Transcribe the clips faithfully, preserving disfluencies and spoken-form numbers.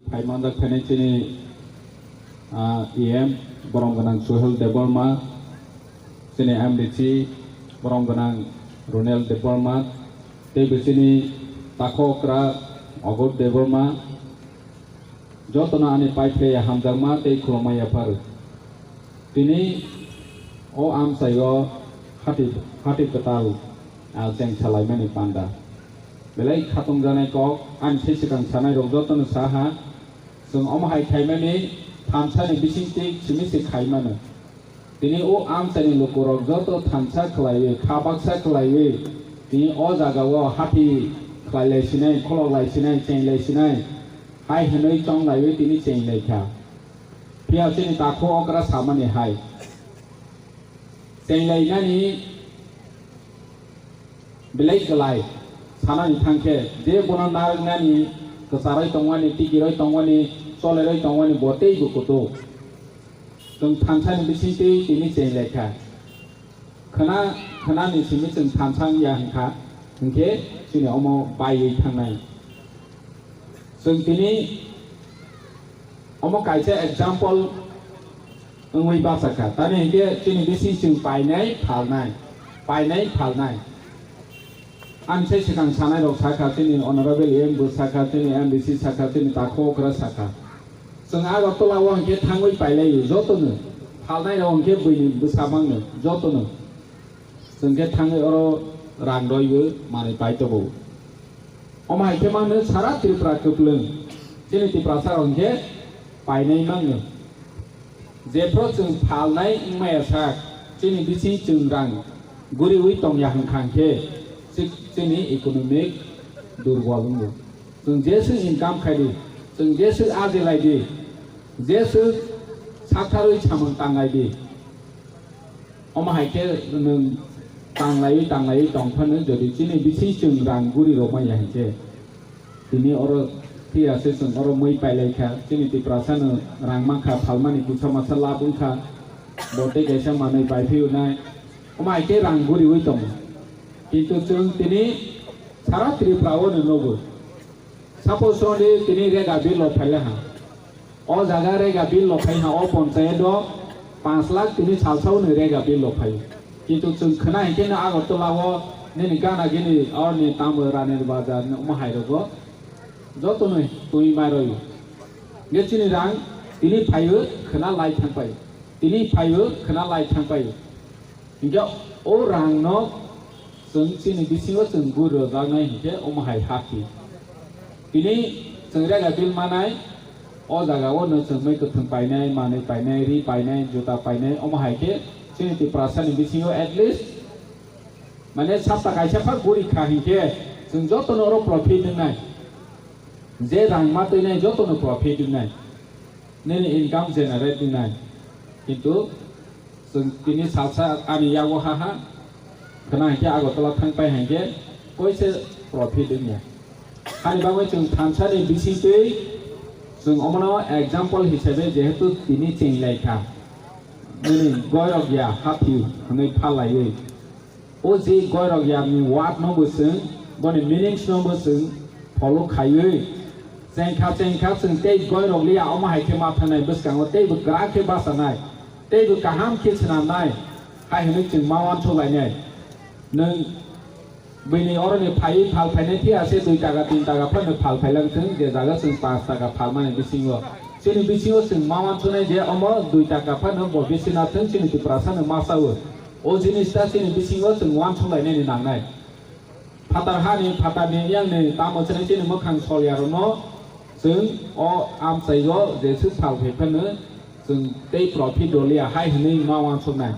Phai manjak phainai chini, ah, E M borom gwnang Suhel Debbarma, chini M D C borom gwnang Ronel Debbarma, tei bo chini takho okra Ogot Debbarma, jotono ani pai phlai hamjakma tei khulumma yapharo. Tini o amchaio hati, hati kwtal, ah, cheng salaimani panda. Belai khatungjaknai kok, ani sai swkang sanai rok jotono saha, chwng omo hai khaimani thansani bisingtwi simi se khaimano. Tini o amchaini lukurok joto thansa khlaiwi, kha baksa khlaiwi, tini o jagao hati khlailai sinai, kholok lai sinai, cheng lai sinai, hai hwnwi chong laiwi tini cheng lai kha. Phiya chini takhu okra samani hai. Cheng lai nani belai kwlai sanani thangkhe, je bono narwknani, kwcharwi tongmani, tikirwi tongmani, cholerwi tongmani, bo teibo kutuk. Chwng thansani bisingtwi tini cheng lai kha. Khwna, khwnani simi chwng thansa wngya hwnkha, hwnkhe chini omo baiwi thangnai. Chwng tini omo kaisa example wngwi bachakha. Tamni hinkhe chini bising chwng painai phalnai, painai phalnai. Ani sai swkang sanai rok sakha, chini honorable M bo sakha, chini M D C sakha, chini takhu okra sakha. Chwng Agartala o hinkhe thangwi pailaio jotono. Phalnai rok hinkhe buini bwsa mangno jotono. Chwng khe thangwi oro rang roiwi manwi pai tobo. Omo hai khe mangno sara Tripura kwplwng. Chini Tiprasa rok hinkhe painai mangno. Jephru chwng phalnai wngmaya sak, chini bising chwng rang guriwi tongya hwnkha khe, chi-, chini economic durbol wngo. Chwng jeswk income khai di, chwng jeswk aji lai di, jeswk saktharwi samung tanglai di. Omo hai khe nwng tanglaiwi tanglaiwi tong phano, jodi chini bising chwng rang guri rwmaya hinkhe, tini oro phiya se chwng oro mui pailai kha, chini Tiprasa no rang mankha, phalmani kusa masa lab wngkha, bo tei kaisa manwi pai phiyunai, omo hai khe rang guriwi tongo. Kintu chwng tini sara Tripura o no nugo. Suppose roni tini rega bill rok phaile ha. O jaga rega bill rok phai ha, o ponchayat o panch lakh tini salsa o ni rega bill rok phai. Kintu chwng khwna hinkhe no Agartala o nini gana gini o ni tamo Ranir Bazar ni omo hai rogo joto no twi mai roi. Nge chini rang tini phaio khwna lai thang pai. Tini phaio khwna lai thang pai. Hinkhe o rangno chwng chini bisingo chwng guri rwjaknai hinkhe omo hai hati. Tini chwng rega bill manai, o jaga o no chwng mui kwthwng painai, manwi painai, ri painai, juta painai, omo hai khe chini Tiprasa ni bisingo at least mane sapta kaisa pha guri kha hinkhe chwng joto no oro profit wngnai. Je rang ma twinai joto no profit wngnai. Nini income generate wngnai. Kintu chwng tini salsa ani yago ha ha, khwna hinkhe Agartala thang pai hinkhe koise profit wngya. Hani bagwi chwng thansa ni bisingtwi chwng omono example hisabe jehetu tini cheng lai kha. Nini goirok ya haphi hwnwi phalaiwi. O je goirok ya ni word no bo chwng, boni meanings no bo chwng follow khaiwi, chengkha chengkha chwng tei goirok liya, omo hai khe ma thangnai bwskango tei bo kwrak khe bachanai, tei bo kaham khe swnamnai, hai hwnwi chwng ma uansuk lainai. Nwng bini oroni phaiwi phal phainai phiya se dui taka tin taka phano phal phailang thwng, je jaga chwng panch taka phalmani bisingo, chini bisingo chwng ma uansuknai je omo dui taka phano bo bisina thwng, chini Tiprasa no ma sao. O jinis ta chini bisingo chwng uansuk lainani nangnai. Phatar hani, phatarni yangni tamo chini, chini mwkhang solyarokno chwng o amchaio jeswk phal phai phano chwng tei profit doliya hai hwnwi ma uansuknai.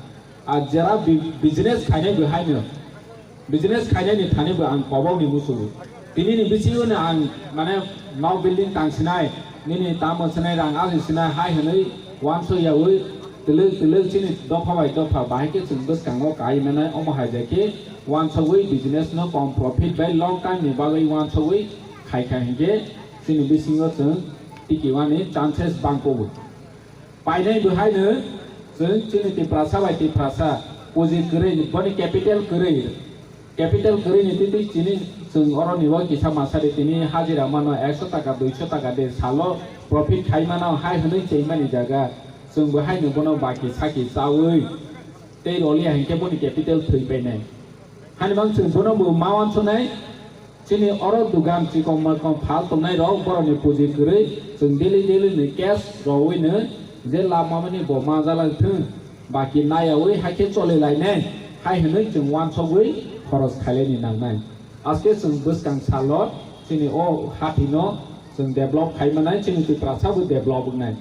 A jera bi-, business khainai bo haino. Business khainani thani bo ang kobokni muchungo. Tinini bisingo no ang mane nok building tangsinai, nini tamo sinai rang aji sinai hai hwnwi uansuk yaui twlwk twlwk chini dopha bai dopha bahai khe chwng bwskango kai manai, omo hai jai khe uansugwi business no kom profit bai long time ni bagwi uansugwi khai kha hinkhe chini bisingo chwng tiki wani chances bangkukgo. Painai bo haino chwng chini Tiprasa bai Tiprasa puji kwrwi, boni capital kwrwi, Capital kwrwini twi twi chini chwng oroni o kisa masa de tini hajira mano ekso taka, duiso taka de salo profit khai mano hai hwnwi cheimani jaga chwng bo haino bono baki saki chawi tei roliya hinkhe boni capital thwi painai. Hani bang chwng bono bo ma wansuknai. Chini oro dugan chikon makon phal tongnai rok borokni puji kwrwi chwng daily daily ni cash rowino je lama mani bo ma jalang thung baki nayawi hakhe choli lainai hai hwnwi chwng wansogwi khoros khailaini nangnai. Aske chwng bwskang salo chini o haphino chwng develop khai manai, chini Tiprasa bo develop wngnai.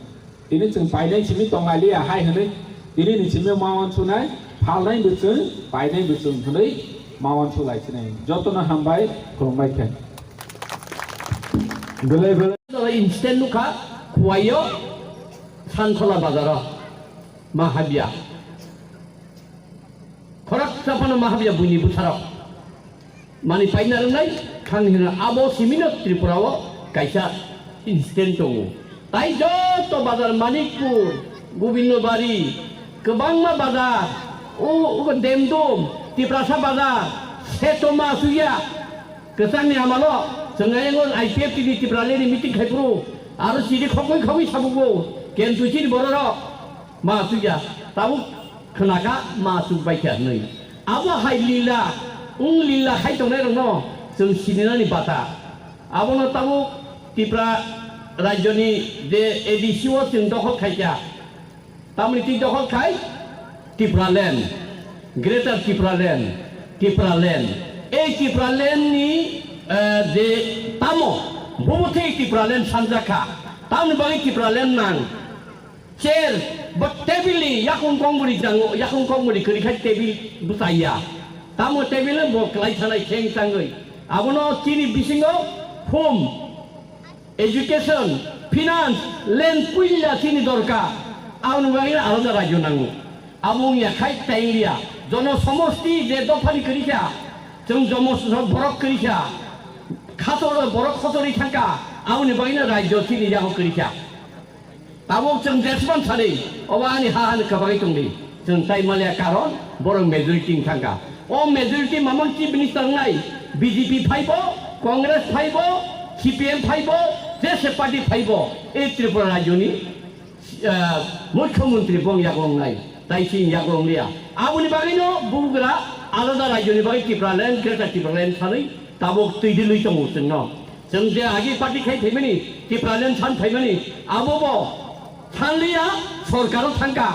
Tini chwng painai simi tonglailiya hai hwnwi tini ni simi ma wansuknai, phalnai bo chwng, painai bo chwng hwnwi ma wansuk lai sinai. Jotono hambai, khulumbai khe. Belai belai. Instant nukha, Khowai o, Santola bazar o, ma habya. Khoroksa phano ma habya buini bwsarok. Mani paina rwnai thang hino abo simino Tripura o kaisa instant tongo. Tai joto bazar Manikpur, Gobindobari, kwbangma bazar, o, o Demdum, Tiprasa bazar, seto ma suya. Kwchangni amalo, chwng ayang o I P F T ni Tipraland ni meeting khai phuru, aro chini khokwi khokwi sabugo, kentu chini bororok. Ma asukya, tabuk khwnakha ma asuk baikha hwnwi. Abo hai lila, wng lila khai tongnairokno chwng sininani bata. Abono tabuk Tipra rajyoni je A D C o chwng dokhol khaikha. Tamoni twi dokhol khai Tipraland, Greater Tipraland, Tipraland. Ei Tipraland ni, eh, je tamo, bobo thei Tipraland sanjakha. Tamoni bagwi Tipraland nang. Chair, bo table ni yakung kong bwrwi jango, yakung kong bwrwi kwrwi khai table bwchaiya. Tamo table bo kwlai sanai kheng changwi. Abono chini bisingo home, education, finance, land puila chini dorkar. Aboni bagwi alada rajyo nango. Abo wngya khai tei wngya. Jono somosti je dophani kwrwi kha, chwng jomo borok kwrwi kha, khasoro borok khotorwi thangkha, aboni bagwino rajyo chini yago kwrwi kha. Tabuk chwng jesman sadi, obo ani ha hani kwbagwi tongdi. Chwng tai maliya karon borok majority wng thangkha. O majority mamang chief minister wngnai B J P phaibo, Congress phaibo, C P M phaibo, jese party phaibo, ei Tripura rajyoni, ah, mukhyamantri bong yago wngnai. Tai chini yago wngliya. Aboni bagwino bugra alada rajyoni bagwi Tipraland, Greater Tipraland sanwi tabuk twi dilwi tongo chwngno. Chwng je agi party khai phaimani, Tipraland san phaimani, abo bo sanliya sorkaro thangkha.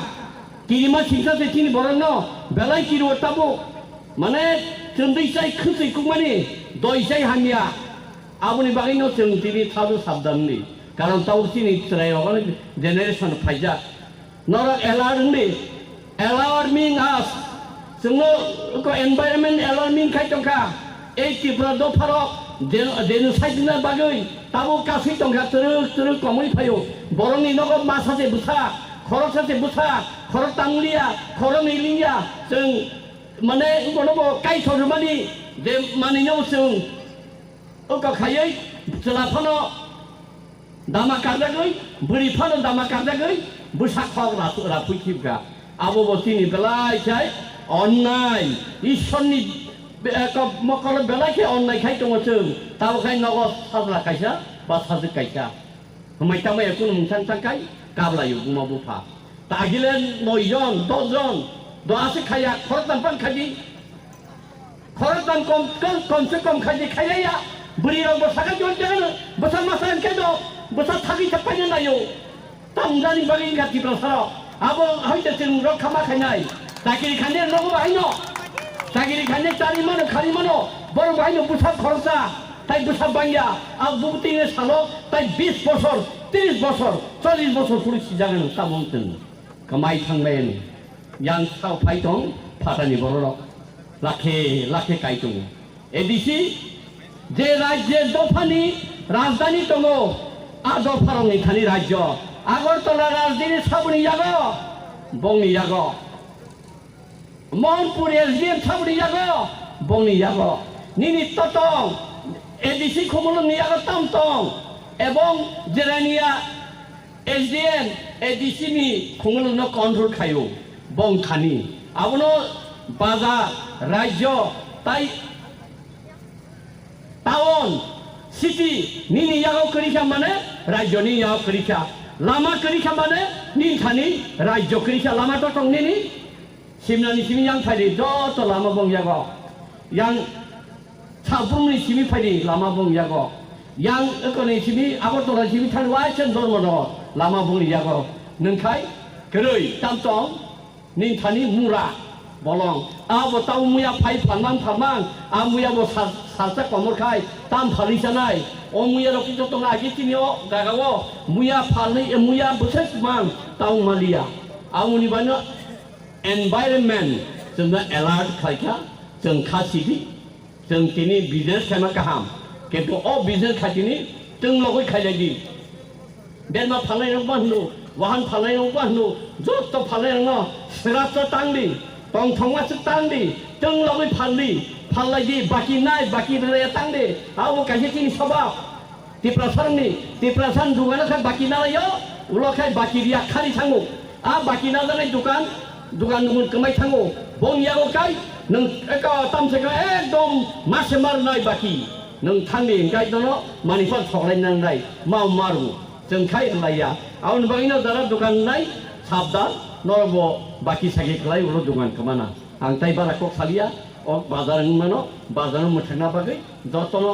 Kirima singsa se chini borokno belai kiriwo tabuk. Mane chwndwi chai khwtwi kukmani, doi chai hamya. Aboni bagwino chwng tini thado sabdan di. Karon tabuk chini chwrairok generation phaijak. Norok alert wngdi, alarming us. Chwngno ko environment alarming khai tongkha. Ei Tripura dopharok gen-, genocide wngna bagwi tabuk kasui tongkha, twrwk twrwk komui phaio. Borokni nogo masa se bwsa, khoroksa se bwsa, khorok tangliya, khorok nwi liya. Chwng mane bono bo kaithor rwmani je manwino chwng Wngkha khaiwi chwla phano dama karjagwi, bwrwi phano dama karjagwi, bwsa khok ra-, raphui khibga. Abo bo chini belai khai onnai, Ishwarni be-, eh, kok-, mokolo belai khe onnai khai tongo chwng. Tabo khai nogo sajla kaisa ba sajwk kaisa. Hwnbai tamo ya kunu mungsa wngchang khai kablaio buma bupha. Tagile noi jon, dos jon, do aswk khaiya, khoroktham pan khaidi. Khoroktham kom, kom, kom se kom khaidi khailaiya. Bwrwi rok bo sakha jon jon, bwsa masa hwnkhe do, bwsa thagwi thak paina naio. Tamjani bagwi wngkha Tiprasa rok. Abo hoite chwng rok khama khainai. Chakiri khainai nogo bahaino. Chakiri khainai chari mano, khari mano. Borok bahaino bwsa khoroksa, tai bwsa bangya. Abo bubutwino salo, tai bis bosor, tris bosor, chollis bosor phuru sijagano tamo wng chwng. Kwmai thangmani yang sao phai tong phatani bororok lakhe lakhe kai tongo. A D C je rajye dophani rajdhani tongo, a dopharokni thani rajyo. Agartala rajdhani saboni yago, bongni yago. Mohanpur S D M saboni yago, bongni yago. Nini totong A D C khumulungni yago tam tong. Ebong jeraniya S D M, A D C ni khumulwngno control khaio, bong thani. Abono bajar, rajyo, tai Town, city, nini yago kwrwi kha mane, rajyo ni yago kwrwi kha. Lama kwrwi kha mane, nini thani rajyo kwrwi kha. Lama to tong nini, Simna ni simi yang phaidi, joto lama bong yago. Yang Sabrum ni simi phaidi, lama bong yago. Yang eko ni simi, Agartala ni simi thani waisen dormo no, lama bong yago. Nungkhai, kwrwi, tam tong, Nini thani mura bolong. Abo tamo muya phai phalmang phalmang. A muya bo sal-, salsa komor khai tam phalwi sanai. O muya rok kito tong agi tini o gaga o. Muya phalwi, e muya bwsai mang tamo maliya. Amoni bano environment chwngno alert khlaikha, chwng kha sidi. Chwng tini business khaima kaham, kintu o business khaitini chwng logwi khailai di. Berma phalnai rok ba hwno, wahan phalnai rok ba hwno, joto phalnai rokno srapsa tang di, tongthokma se tang di, chwng logwi phal di, phallai di, baki nai, baki rwlaiya tang di, abo kaisa chini swbab. Tiprasani, Tiprasani dugano khai baki nalaio, ulo khai baki riya khari thango. A baki najaknai dukan, dukan dukan kwmai thango. Bong yago kai, nwng eka tamseka ekdom mase marnai baki. Nwng thangni hingkai nono manipal soklai nangnai, mau maru. Chwng khai rwlaiya. Aboni bagwino jara dukan nai, sabdan, norokbo baki sagi kwlai ulo dukan kwmana. Ang tai bara kok salia, o bazar wngmano, bazar mwthangna bagwi, jotono